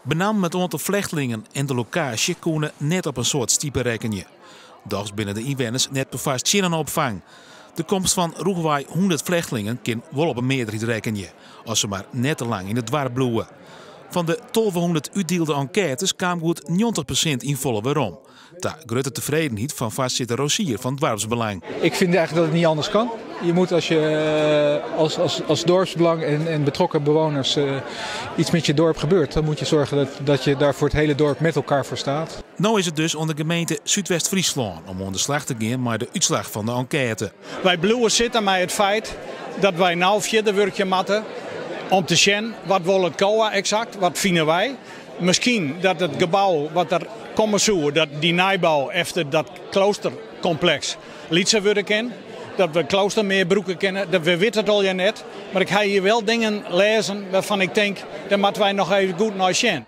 Benammen it oantal flechtlingen en de lokaasje koene net op in soad stipe rekkenje. Dochs binne de ynwenners net perfoarst tsjin in opfang. De komst fan rûchwei 100 flechtlingen kin wol op in mearderheid rekkenje, as se mar net te lang yn it doarp bliuwe. Fan de 1200 útdielde enkêtes kaam goed 90% ynfolle werom. Ta grutte tefredenheid fan foarsitter Rosier fan Doarpsbelang. Ik vind eigenlijk dat het niet anders kan. Je moet als je als dorpsbelang en betrokken bewoners iets met je dorp gebeurt, dan moet je zorgen dat je daar voor het hele dorp met elkaar voor staat. No is it dus oan de gemeente Súdwest-Fryslân om oan de slach te gean mei de útslach fan de enkête. Wy bliuwe sitten mei it feit dat wy no fierder wurkje moatte om te sjen wat wol it COA eksakt, wat fine wy. Miskien dat it gebou wat der komme soe, dat dy nijbou efter dat kloosterkompleks lytser wurde kin. Dat we klooster mear brûke kinne. Dat we witte it allegear net. Mar ik ha hjir wol dingen lêzen wêrfan ik tink, dêr moatte wy noch even goed nei sjen.